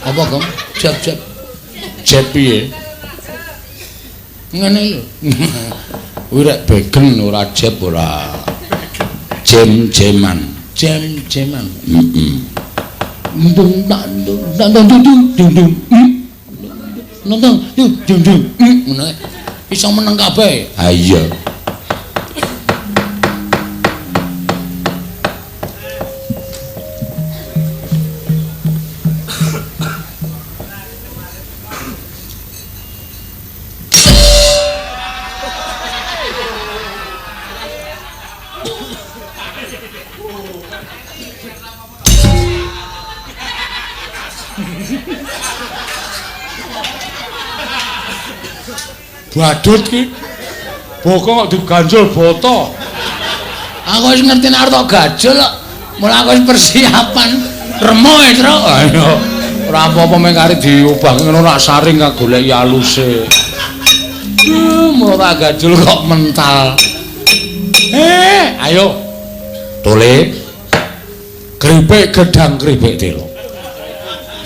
Apa, Gong? Jeb-jeb. Jeb piye? Ngene lho. Kuwi rek begen ora jeb ora. Jem-jeman. Jem-jeman. Heeh. Ndung tak ndung tak ndung dung dung dung. Nonton dung dung dung. Ngono. Iso meneng kabeh. Ha iya. Badut ki. Bokong kok diganjul boto. Aku wis ngerti nek arep tok gajul kok. Mula aku wis persiapan remo e, Truk. Ayo. Ora apa-apa meng kari diubah ngono rak saring kang goleki aluse. Mula tak gajul kok mental. Ayo. Tole. Kripik gedang kripik telo.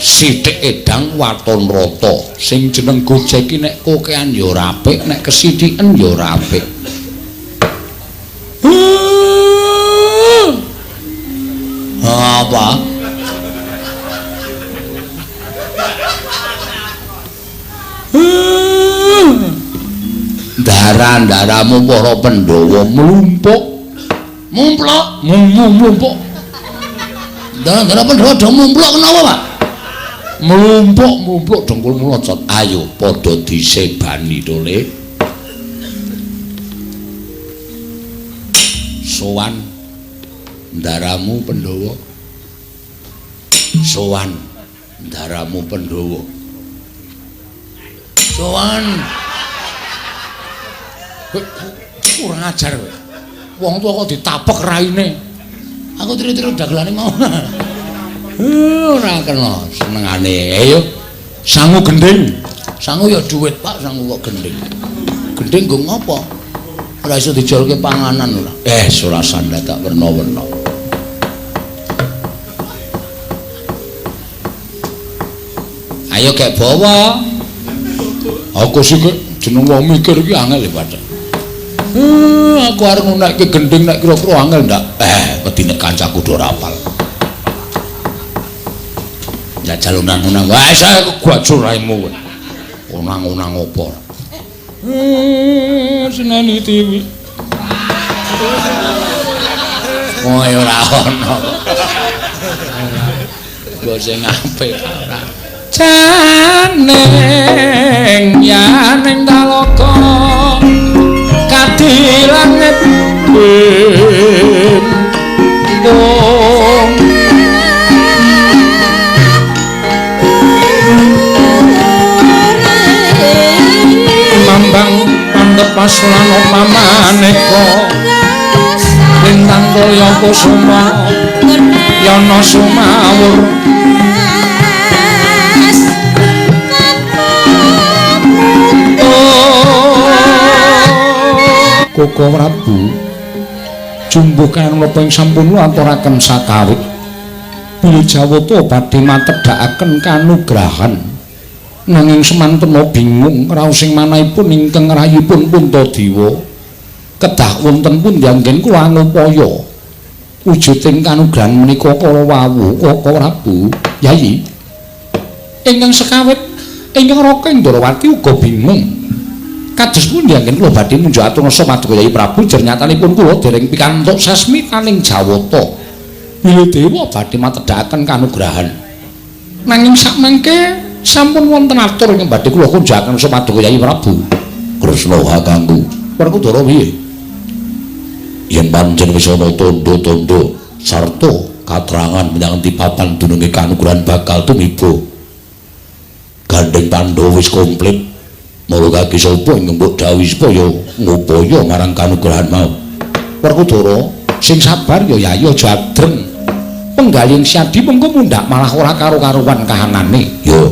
Sithik edang waton rata. Sing jeneng Gojek ki nek kokean ya ora apik, nek kesithiken ya ora apik. Apa? Dara-daramu para Pandhawa mlumpuk. Mumpluk, mlumpuk. Dara-dara Pandhawa do mumpluk kenapa, Pak? Mlumpuk-mlumpuk dengkul mlocot. Ayo padha disebani tole. Sowan ndaramu Pandhawa. Sowan ndaramu Pandhawa. Sowan. Kowe kurang ajar kowe. Wong tuwa kok ditapek raine. Aku tiru-tiru dagelane mau. Ora kena senengane. Ayo sangu gending. Sangu ya duit, Pak, sangu kok gending. Gending nggo ngopo? Ora iso dijolke panganan ora. Ora sandat tak werna-werna. Ayo gek bawa. Aku sih jeneng wong mikir iki angel ya, Pak. Aku arep ngunekke gending nek kira-kira angel ndak? Wedi nek kancaku do ora apal. Jajal unang-unang. Wah, saya gajul raimu kowe. Unang-unang opo? Seneni TV. Oh, ya ora ono. Mbok sing apik ora. Janeng yaning talaga kadi langit bintang. Mambang pandhep lan pamaneka lintang toya kusuma yana sumawur. Koko Prabu jumbuh kanapa ing sampun aturaken sakawit bilih Jawata badhe matedhakaken kanugrahan nanging semantena bingung raos ing manahipun ingkang rayipun Puntadewa kedah wonten pundi anggen kula angupaya wujuding kanugrahan menika kala wau Koko Prabu. Yayi ingkang sekawit ingkang Raka Indrawati uga bingung kados pundi anggen kula badhe munjuk atur nasa paduka Yayi Prabu jer nyatanipun kula dereng pikantuk sasmitaning Jawata bilih dewa badhe matedhakaken kanugrahan nanging sakmangke sampun wonten atur ingkang badhe kula kunjukaken nasa paduka Yayi Prabu. Kresna kakangku Werkudara piye yen pancen wis ana tandha-tandha sarta katrangan menyang endi papan dununge kanugrahan bakal tumiba gandeng Pandhawa wis komplit. Mula kaki sapa ing mbok dawuhi supaya ngupaya marang kanugrahan mau. Werkudara sing sabar ya Yayi aja adreng. Penggalih Syadi mengko mundhak malah ora karo-karuan kahanane. Yo.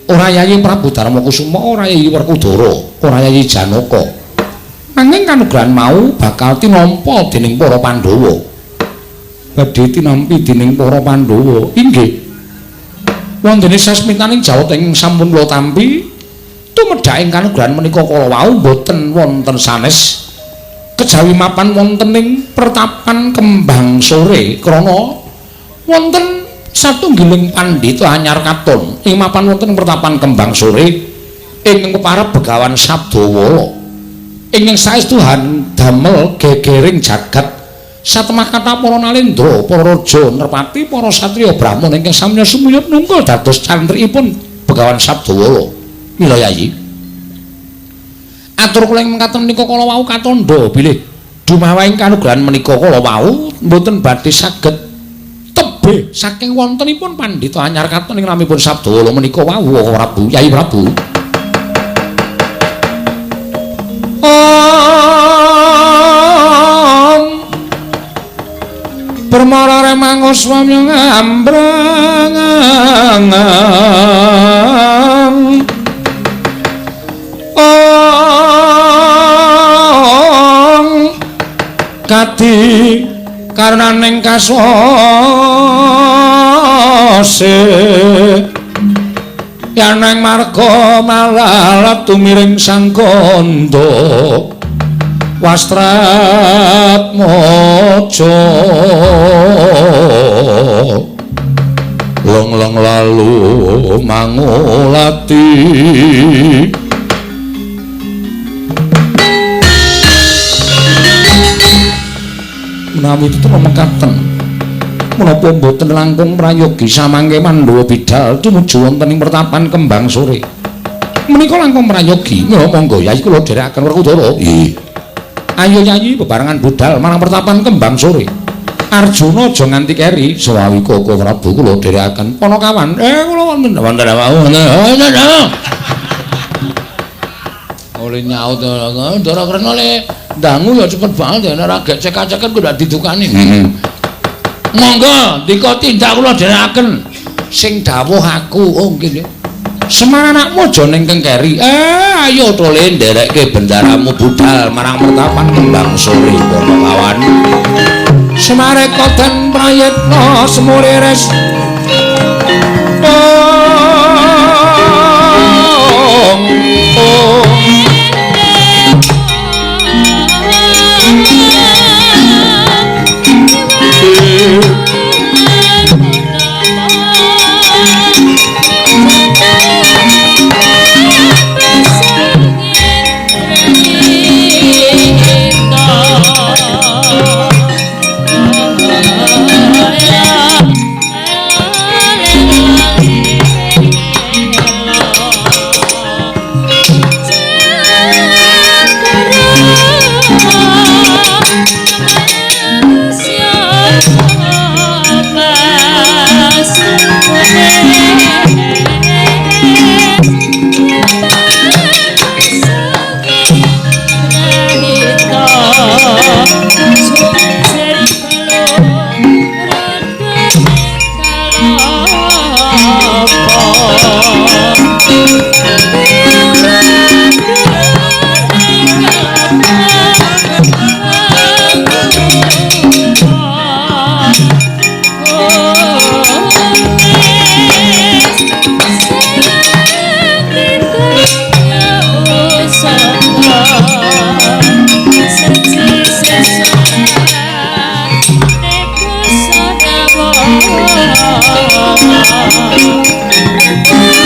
Ora Yayi Prabu Darma Kusuma, ora Yayi Werkudara, ora Yayi Janaka. Nanging kanugrahan mau bakal tinampa dening para Pandhawa. Badhe tinampi dening para Pandhawa. Inggih. Wontene sasmitaning jawata ingkang sampun kula tampi tumedhaking kanugrahan menika kala wau boten wonten sanes kejawi mapan wonten ing pertapan Kembang Sore krana wonten satunggiling pandhita anyar katon ing mapan wonten ing pertapan Kembang Sore ingkang keparep Begawan Sabdawala ingkang saestu damel gegering jagat satemah kathah para nalendra, para raja nerpati, para satriya brahmana ingkang samya sumuyut nungkul dados cantrikipun Begawan Sabdawala. Mila Yayi, atur kula ing mekaten menika kala wau katandha bilih dumawahing kanugrahan menika kala wau mboten badhe saged tebih saking wontenipun pandhita anyar katon ing namipun Sabdawala menika wau Prabu Yayi Prabu. Permara remangus wamya ngambrang ong kadi karenaning kaswase yaneng marga malalat tumiring sang kandha Wastratmaja long-long lalu mangulati menawi putra mekaten menapa mboten langkung prayogi samangke Pandhawa bidal tumuju wonten ing pertapan Kembang Sore menika langkung prayogi. Mila monggo Yayi kula dherekaken Werkudara. Nggih. Ayo Yayi bebarengan budal marang pertapan Kembang Sore. Arjuna aja nganti keri. Sawawi Koko Prabu kula dherekaken. Panakawan, kula wonten wonten wau. Oleh nyaut Ndara Krena le ndangu ya cepet banget nek ora gek cekak-ceket kuwi ndak didukani. Monggo ndika tindak kula dherekaken. Sing dawuh aku. Oh nggih. Semar anakmu aja ning kengkeri. Ayo to le nderekke bendaramu budal marang pertapan Kembang Sore Panakawan. Semareka den prayitna semurires. Ong ong Oh,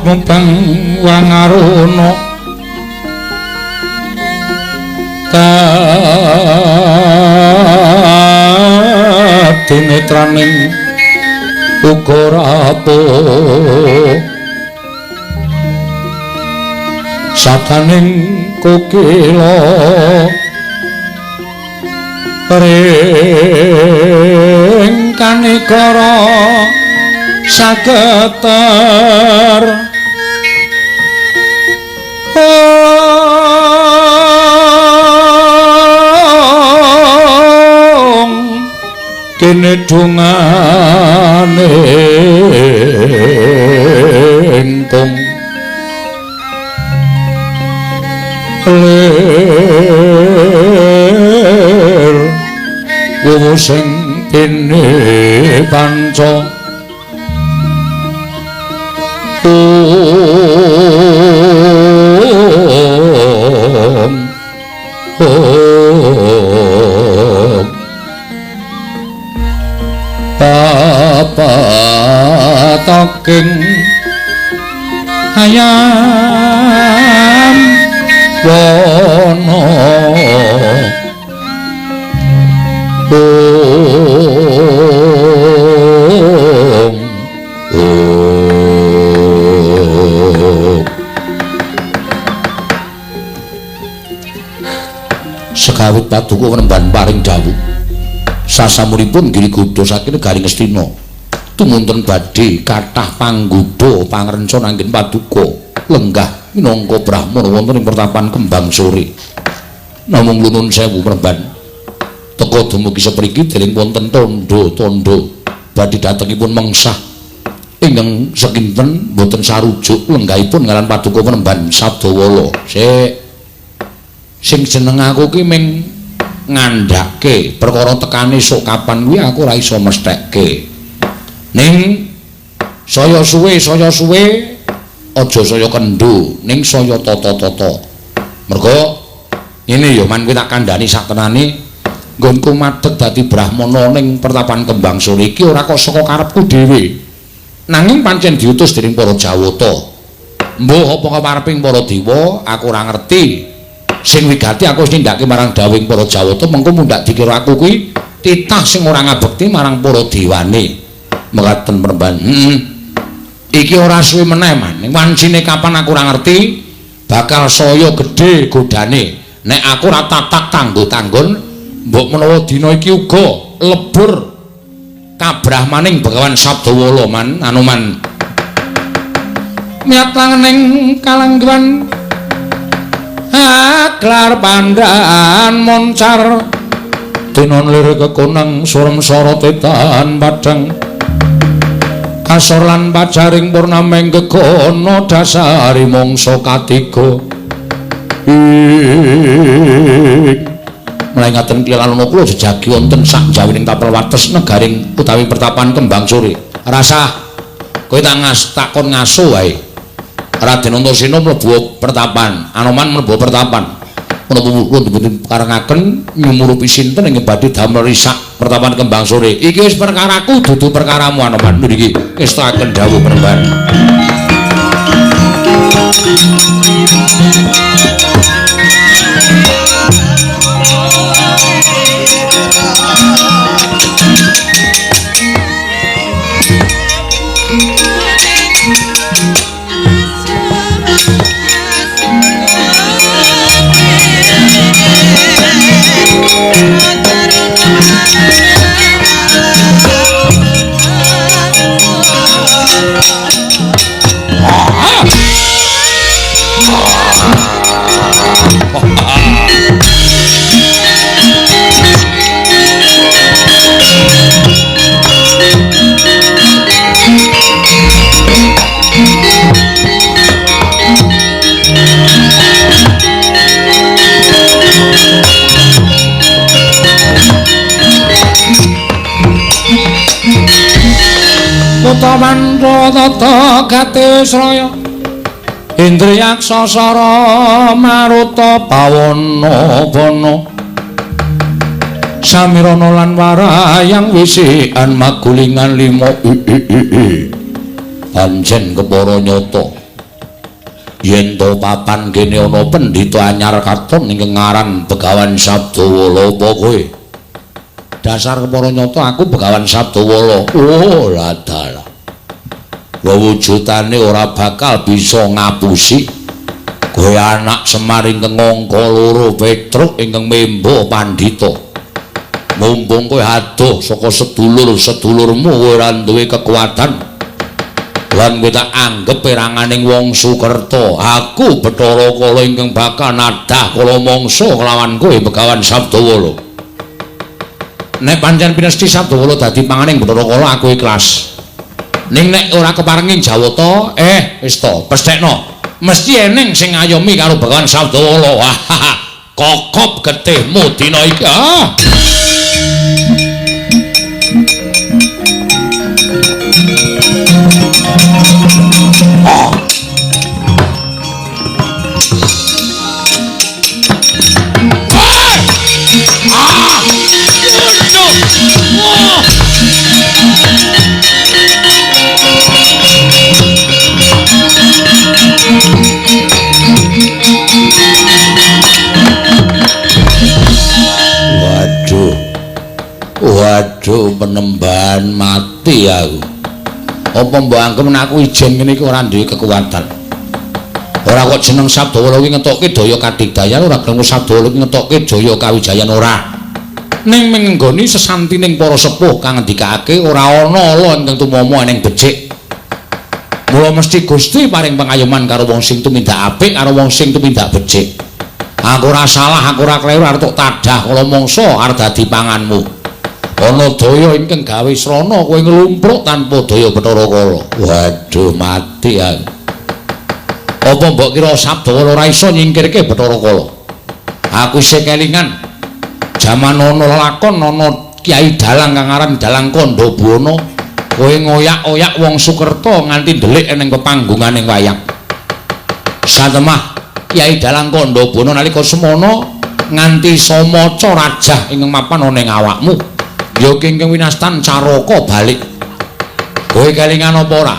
mubeng wangaruna dadi netraning uga rapuh sataning kokila ring kanikara sageter kene dungane engkong lir wuwu sing pine panca om om papataking hayam wana om om. Sekawit paduka ngremban paring dawuh sasampunipun Giri Gudha saking negari Ngastina tumunten badhe kathah panggoda pangrencana anggen paduka lenggah minangka brahmana wonten ing pertapan Kembang Sore. Namung nuwun sewu mremban teka dumugi sepriki dereng wonten tandha-tandha badhe datengipun mengsah ingkang sekinten boten sarujuk lenggahipun ngaran paduka mremban Sabdawala. Sik sing jeneng aku ki ming ngandhake perkara tekane sok kapan kuwi aku ora iso mesthekke. Ning saya suwe aja saya kendho, ning saya tata-tata. Mergo ngene ya man, kowe tak kandhani sak tenane nggonku madheg dadi brahmana ning pertapan Kembang Sore iki ora kok saka karepku dhewe. Nanging pancen diutus dening para Jawata. Mbuh apa kapareping para dewa, aku ora ngerti. Sing wigati aku wis nindakake marang dawuhing para Jawata, mengko mundhak dikira aku kuwi titah sing ora ngabekti marang para dewane. Mekaten mremban. Iki ora suwe meneh man. Ning wancine kapan aku ora ngerti, bakal saya gedhe godane. Nek aku ora tatak tanggo-tanggon, mbok menawa dina iki uga lebur kabrahmaning Begawan Sabdawala man Anoman. Miat langening kalangguan aglar pandhan moncar tinon lirik kekonang surem sorote tan padhang kasor lan pajaring purnameng gegono dasari mangsa katiga. Ing mlaingaten kilalana kula jejagi wonten sak jawining tapel wates negaring utawi pertapan Kembang Sore. Rasah kowe tak ngas takon ngaso wae. Raden Antasena mlebu pertapan, Anoman mlebu pertapan. Menapa kula dipun karengaken nyumurupi sinten ingkang badhe damel risak pertapan Kembang Sore. Iki wis perkaraku dudu perkaramu Anoman. Niki ngestakaken dawuh peremban. Kutha tata gati sraya Indriyaksa sara maruta pawana bana samirana lan warayang wisikan magulingan lima. Pancen kepara nyata Yen to papan kene ana pendhita anyar katon ingkang aran Begawan Sabdawala apa kowe? Dasar kepara nyata aku Begawan Sabdawala. Oh, ladalah. Wewujudane ora bakal bisa ngapusi. Kowe anak Semar ingkang angka 2 Petruk ingkang memba pandhita. Mumpung kowe adoh saka sedulur-sedulurmu kowe ora duwe kekuatan. Lan kowe tak anggep peranganing wong Sukerta. Aku Bathara Kala ingkang bakal nadah kala mangsa kelawan kowe Begawan Sabdawala. Nek pancen pinesti Sabdawala dadi panganing Bathara Kala aku ikhlas. Ning nek ora keparenging Jawata, wis to, pesthekno. Mesti eneng sing ngayomi karo Begawan Sabdawala. Wah, kokop getihmu dina iki. Ah. Waduh. Waduh, penembahan mati aku. Apa mbok anggep aku ijen ngene iki ora duwe kekuatan. Ora kok jeneng Sabdawala kuwi ngetokke daya kadigdayan, ora gelem Sabdawala kuwi ngetokke jaya kawijayan ora. Ning menggoni sesantining para sepuh kang ngendikake ora ana ala ingkang tumama eneng becik. Mula mesti Gusti paring pangayoman karo wong sing tumindak apik karo wong sing tumindak becik. Aku ora salah, aku ora kleru, arep tok tadah kala mangsa arep dadi panganmu. Ana daya ingkang gawe srana kowe nglumpruk tanpa daya Bathara Kala. Waduh, mati aku. Apa mbok kira Sabdawala ora iso nyingkirke Bathara Kala? Aku isih kelingan jaman ana lakon ana Kyai Dalang kang aran Dalang Kandha Buwana, kowe ngoyak-oyak wong Sukerta nganti ndelik ning pepanggunganing wayang. Satemah Kyai Dalang Kandha Buwana nalika semana nganti samaca rajah ingkang mapan ana ing awakmu. Ya ingkang winastan caraka balik. Kowe kelingan apa ora?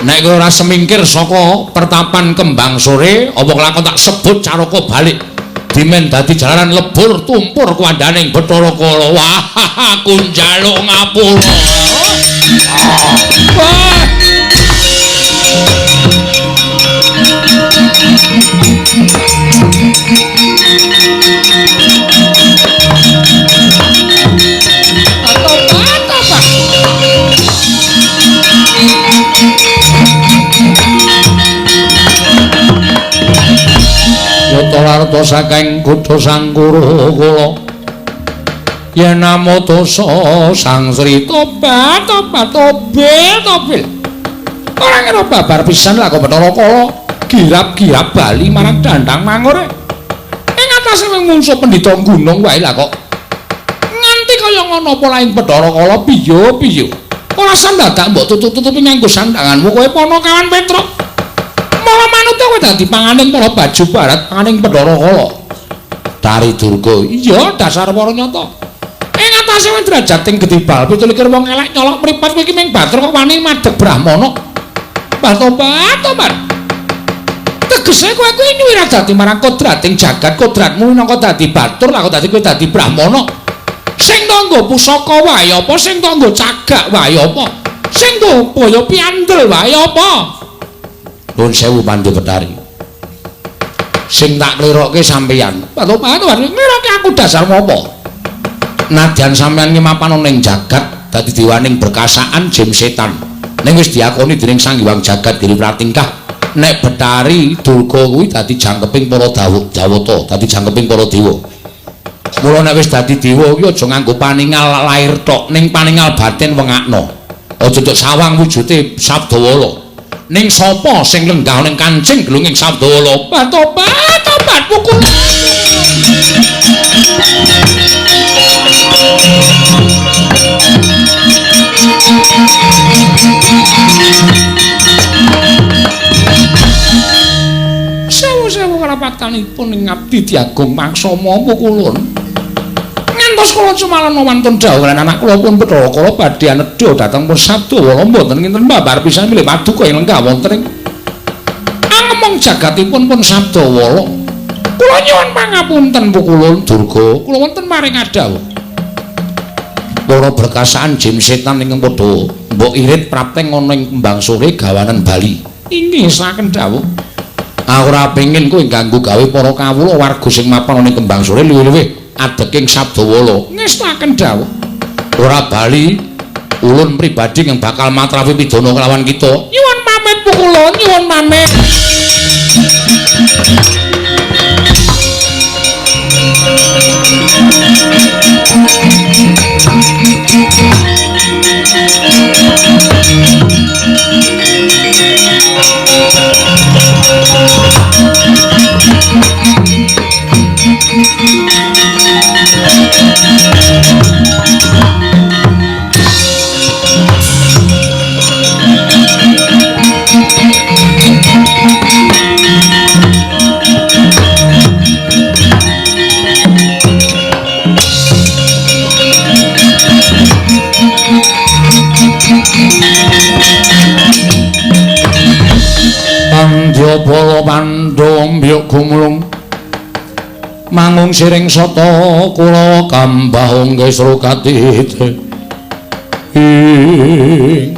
Nek kowe ora semingkir saka pertapan Kembang Sore, apa kelakon tak sebut caraka balik. Dimen dadi jalaran lebur tumpur kuwandaning Bathara Kala. Wah, aku njaluk ngapura. Wah. Yata saking kutha Sangkura kula yen namata Sang Sri tobat tobat tobel tobel ora ngira babar pisan lah kok Bathara Kala girap-girap bali marang dandang mangure ing atase mungsuh pendhita gunung wae lah kok nganti kaya ngono apa lain Bathara Kala piye-piye ora sandadak mbok tutup-tutupi nganggo sandanganmu kowe Ponokawan Petruk. Malah manut kowe dadi panganing para baju barat, panganing Bathara Kala. Tari Durga, iya dasar para nyata. Ing atase wong derajat ing gedibal 27 wong elek nyolok mripat kowe iki ming batur kok wani madheg brahmana. Tobat, tobat. Tegese kowe kuwi nyuwira dadi marang kodrating jagat, kodratmu minangka dadi batur, lah kok dadi kowe dadi brahmana. Sing tangga pusaka wae apa, sing tangga cagak wae apa, sing tangga boyo piandel wae apa. Nuwun sewu Pandhu Betari. Sing tak klirokke sampeyan. Patopat nglirokke aku dasarmu apa? Nadyan sampeyan ki mapan ana ing jagat dadi dewaning berkasaan jim setan. Ning wis diakoni dening Sang Hyang Jagat Giri Pratingkah nek Betari Durga kuwi dadi jangkeping para Jawata, dadi jangkeping para dewa. Mula nek wis dadi dewa kuwi aja nganggo paningal lair tok, ning paningal batin wengakno. Aja tok sawang wujude Sabdawala. Ning sapa sing lenggah ning kancing glunging Sabdawala? Tobat, tobat pukul. Sewu-sewu karapatanipun ing ngabdi diagung mangsama pukulun. Ngantos kula cumalana wantun dhawuh lan anak kula pun Bathara Kala badhe anedha dhateng pun Sabdawala mboten kinten babar pisan milih paduka ing lenggah wonten ing Namung jagatipun pun Sabdawala. Kula nyuwun pangapunten Pukulun Durga, kula wonten maring adhawuh. Para berkasaan jim setan ingkang padha mbok irit prapteng ana ing Kembang Sore gawanen Bali. Inggih saken dawuh. Aku ora pengin kowe ganggu gawe para kawula warga sing mapan ana ing Kembang Sore luwih-luwih adeking Sabdawala. Ngestaken dawuh. Ora bali ulun pribadi yang bakal matrafi pidana kelawan kita. Nyuwun pamit Pukulun, nyuwun pamit. Pandya Pandhawa mbyuk gumulung mangung siring sata kula kambah ngesro katite ing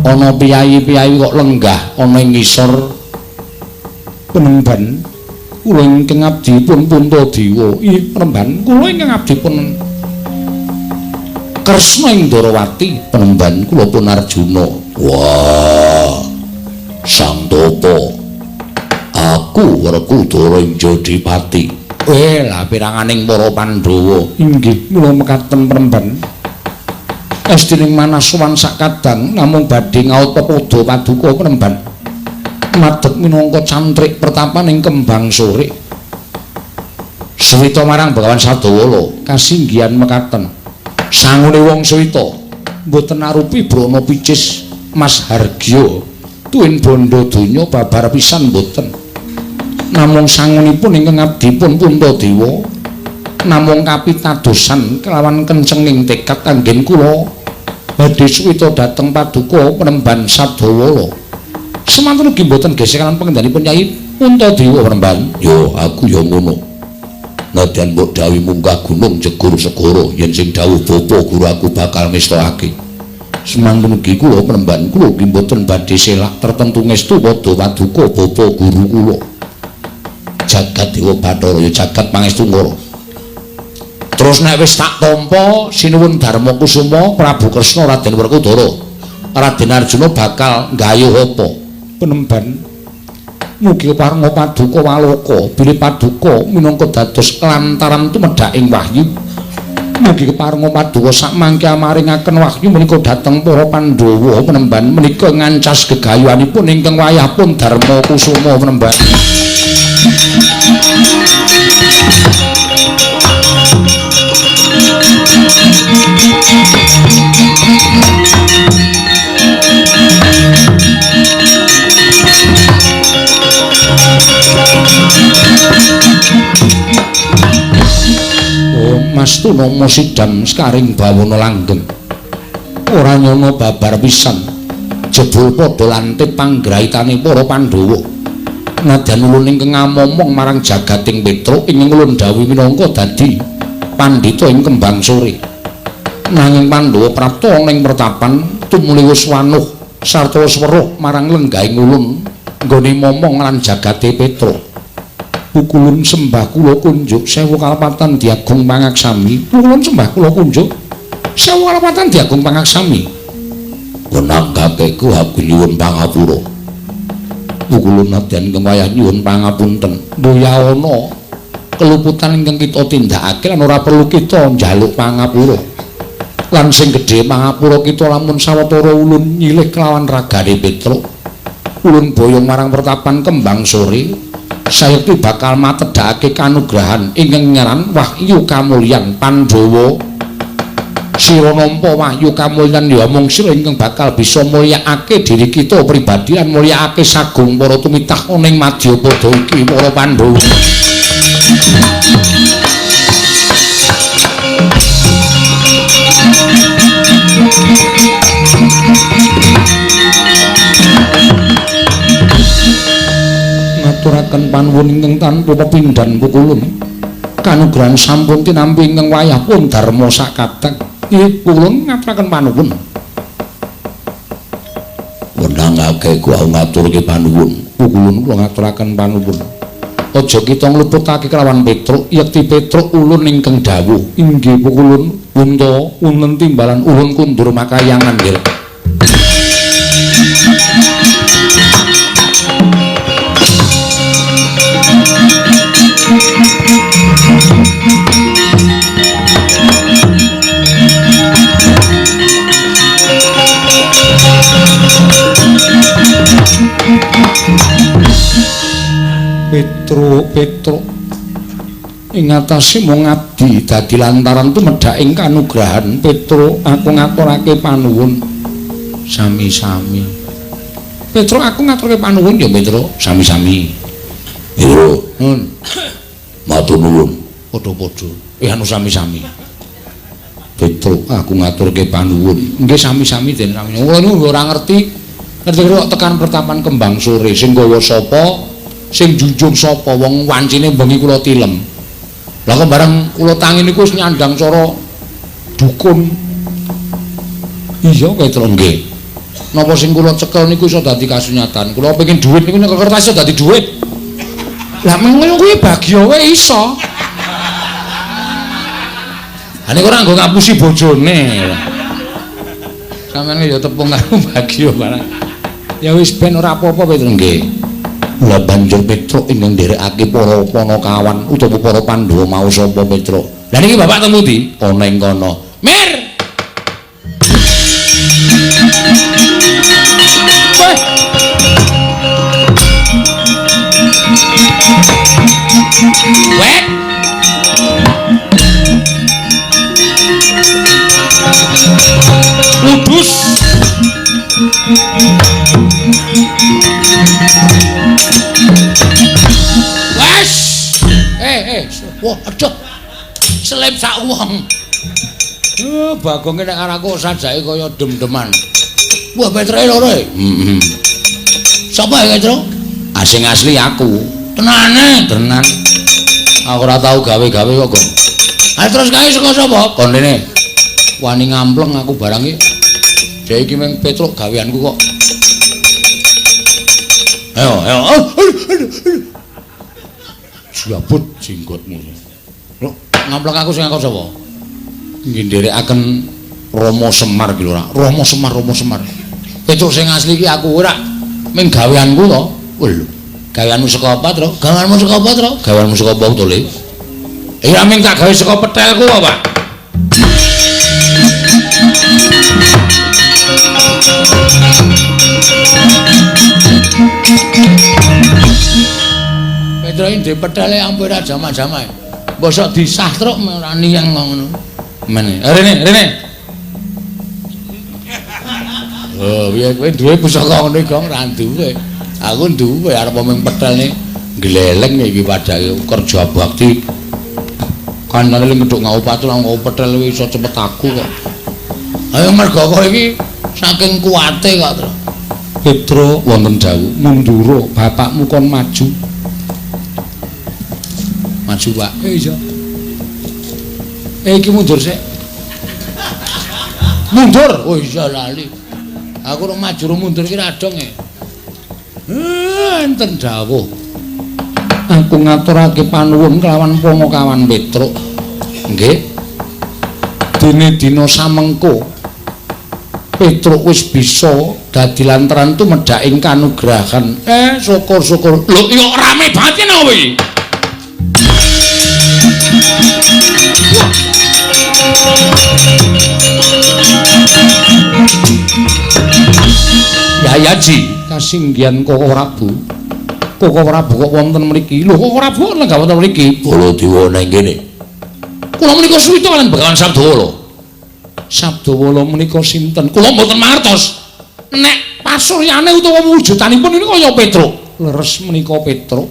ana piyayi-piyayi kok lenggah ana ing ngisor penemban kula ingkang abdi pun Puntadewa. Ih, penemban kula ingkang abdi pun Kresna ing Ndorowati, penemban kula pun Arjuna. Wah, Sang Tapa, aku Werkudara ing Jodipati. Lah piranganing para Pandhawa. Inggih, mula mekaten penemban. Estining manah sowan sakadang namung badhe ngaut pepadha paduka penemban. Madeg minangka cantrik pertapan ing Kembang Sore. Suwita marang Begawan Sabdawala kasinggihan mekaten. Sangune wong suwita mboten arupi brana picis Mas Hargya tuwin bondo donya babar pisan mboten. Namung sangunipun ingkang abdi pun Puntadewa namung kapitadosan kelawan kencenging tekad anggen kula badhe suwita dhateng paduka penemban Sabdawala. Semanten ugi mboten gesek lan pengendhanipun Kyai Puntadewa penemban. Yo aku yo ngono. Nadyan mbok dawuhi munggah gunung jegur segara yen sing dawuh bapa guru aku bakal ngestokake. Semanten ugi kula penemban kula ugi mboten badhe selak tertentu ngestu padha paduka bapa guru kula. Jagat Dewa Bathara ya jagat pangestu ngara. Terus nek wis tak tampa sinuwun Darma Kusuma Prabu Kresna Raden Werkudara, Raden Arjuna bakal nggayuh apa? Penemban mugi parenga paduka waloka bilih paduka minangka dados lantaran tumedhaking wahyu. Mugi keparenga paduka sakmangke amaringaken wahyu menika dhateng para Pandhawa penemban menika ngancas gegayuhanipun ingkang wayah pun Darma Kusuma penemban. Oh, Mas Tunama sidam sekaring bawana langgeng. Ora nyono babar pisan. Jebul padha lantip panggraitane para Pandhawa. Nadyan ulun ingkang ngamomong marang jagating Petruk ingkang ulun dawuhi minangka dadi pandhita ing Kembang Sore. Nanging Pandhawa prapta ana ing pertapan tumuli wis wanuh sarta wis weruh marang lenggahing ulun nggone momong lan jagate Petruk. Pukulun sembah kula kunjuk sewu kalepatan diagung pangaksami. Pukulun sembah kula kunjuk sewu kalepatan diagung pangaksami. Wenang kakekku aku nyuwun pangapura. Pukulun nadyan ingkang wayah nyuwun pangapunten. Mboya ana keluputan ingkang kita tindakake lan ora perlu kita njaluk pangapura. Lan sing gedhe pangapura kita lamun sawetara ulun nyilih kelawan ragane Petruk. Ulun boyong marang pertapan Kembang Sore. Sayekti bakal matedhakake kanugrahan ingkang nyaran wahyu kamulyan Pandhawa. Sira nampa wahyu kamulyan ya mung sira ingkang bakal bisa mulyakake diri kita pribadi lan mulyakake sagung para tumitah ana ing madyapada iki para Pandhawa. ngaturaken panuwun ingkang tanpa pepindhan pukulun. Kanugrahan sampun tinampi ingkang wayah pun dharma sakadang. Nggih, pukulun ngaturaken panuwun. Wenangake kula ngaturke panuwun. Pukulun kula ngaturaken panuwun. Aja kita ngluputake kelawan Petruk, yekti Petruk ulun ingkang dawuh. Inggih pukulun, unta wonten timbalan ulun kundur makayangan nggih. Petruk, Petruk ing atase mung abdi dadi lantaran tumedhaking kanugrahan. Petruk, aku ngaturake panuwun. Sami-sami. Petruk, aku ngaturake panuwun ya Petruk. Sami-sami. Petruk, nun. Matur nuwun. Padha-padha. Anu sami-sami. Petruk, aku ngaturke panuwun. Nggih sami-sami den sami. Kula niku ora ngerti. Ngerti kok tekan pertapan kembang sore sing gawa sapa? Sing junjung sapa wong wancine bengi kula tilem. Lah kok bareng kula tangi niku wis nyandang cara dukun. Iya Petruk nggih. Napa sing kula cekel niku iso dadi kasunyatan. Kula pengin dhuwit niku nyekel kertas iso dadi dhuwit. Lah ngono kuwi bagya wae iso. Ha niku ora nggo ngapusi bojone. Sampeyan ya tepung karo bagya barang. Ya wis ben ora apa-apa Petruk nggih. Lah banjur Petruk ingkang nderekake para panakawan utawa para Pandhawa mau sapa Petruk? Lah niki bapak temu ndi? Ana ing kono. Mir. Weh. Weh. Kudus. Wes. Wah, aduh. Selip sak wong. Bagonge nek karo aku sajake kaya dem-deman. Wah, Petroke loro e. Heeh. Sapa ya, Petro? Asing asli aku. Tenane, tenan. Aku ora tau gawe-gawe kok, Gong. Ha terus kae saka sapa? Kon rene. Wani ngampleng aku barang iki. Dhek iki mung Petruk gaweanku kok. Ayo, ayo. Aduh. Jabut jenggotmu. Lho, ngampleng aku sing angkot sapa? Nggih nderekaken Rama Semar iki lho, ora. Rama Semar, Rama Semar. Petruk sing asli iki aku ora mung gaweanku to. Lho, gaweanmu saka apa, Tru? Gaweanmu saka apa, Tru? Gaweanmu saka apa to, Le? Ya mung tak gawe saka petelku kok, Pak. Petro iki ndek petele ampun ora jamak-jamak. Bosok disah truk ora niyang ngono. Mene. Rene, rene. Oh, piye kowe duwe pusaka ngono iki, Gong? Ora duwe. Aku duwe arep mung petelne gleleng iki padake kerja bakti. Kandhane ngeduk ngaupat lan petel iso cepet aku kok. Ayo mergo kok iki saking kuwate kok, Tru. Petro wonten dawuh mundura bapakmu kon maju. Maju, Pak. Iya. Iki mundur sik. Mundur. Oh iya lali. Aku ora maju ora mundur ki ra dong e. Enten dawuh. Aku ngaturake panuwun kelawan pangawan Petruk. Nggih. Dene dina samengko Petruk wis bisa dadi lantaran tumedhaking kanugrahan. Syukur-syukur. Lho, iya rame banget yen kowe. Yayaji kasinggihan Koko Prabu. Koko Prabu kok wonten mriki. Lho, Koko Prabu lenggah wonten mriki. Baladewa nang kene. Kula menika suwita kaliyan Begawan Sabdawala. Sabdawala menika sinten? Kula mboten mangertos. Nek pasuryane utawa wujudanipun niku kaya Petruk. Leres menika Petruk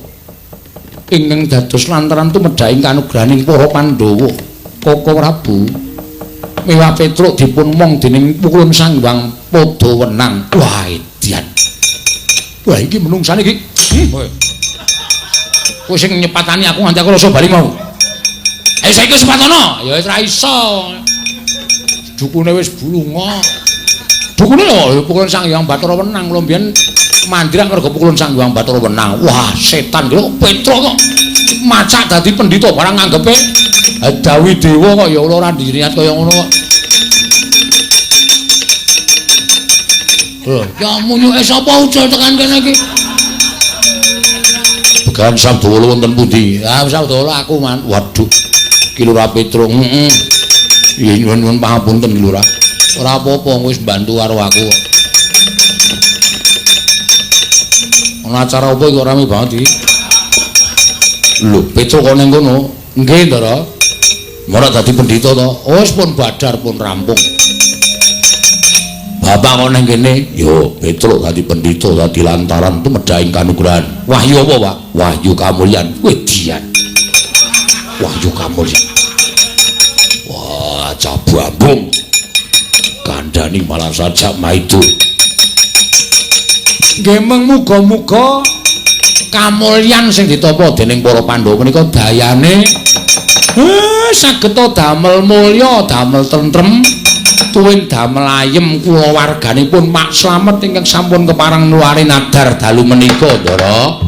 ingkang dados lantaran tumedhaking kanugrahaning para Pandhawa. Koko Prabu mewah Petruk dipun mong dening pukulun Sang Hyang Padawenang. Wah, edian. Wah, iki menungsane iki. Kowe sing nyepatani aku nganti aku rasa bali mau. Ayo saiki sepatono. Ya wis ra iso. Dukune wis bulunga. Dukune lho pukulan Sang Hyang Bathara Wenang lho mbiyen mandrak mergo pukulan Sang Hyang Bathara Wenang. Wah, setan lho Petruk kok macak dadi pendhita barang nganggepe Dawi dewa kok ya ora diniat kaya ngono kok. Lho, ya munyuke sapa ucul tekan kene iki? Begawan Sabdawala wonten pundi? Ah, Sabdawala aku, Man. Waduh. Ki Lurah Petruk. Heeh. Nggih nyuwun pangapunten Ki Lurah. Ora apa-apa wis mbantu karo aku kok. Ana acara apa iki kok rame banget iki? Lho, Petruk kok ning kono? Nggih, Ndara. Ora dadi pendhita to? Oh, wis pun badar pun rampung. Bapak kok ning kene? Yo, Petruk dadi pendhita dadi lantaran tumedhaing kanugrahan. Wahyu apa, Pak? Wahyu kamulyan. Wedian. Wahyu kamulyan. Wah, cabambung. Kandhani malah sajak maido. Nggih meng muga-muga kamulyan sing ditampa dening para Pandhawa menika dayane saged damel mulya, damel tentrem, tuwin damel ayem kulawarganipun Mak Slamet ingkang sampun kepareng nluwari nadar dalu menika, Ndara.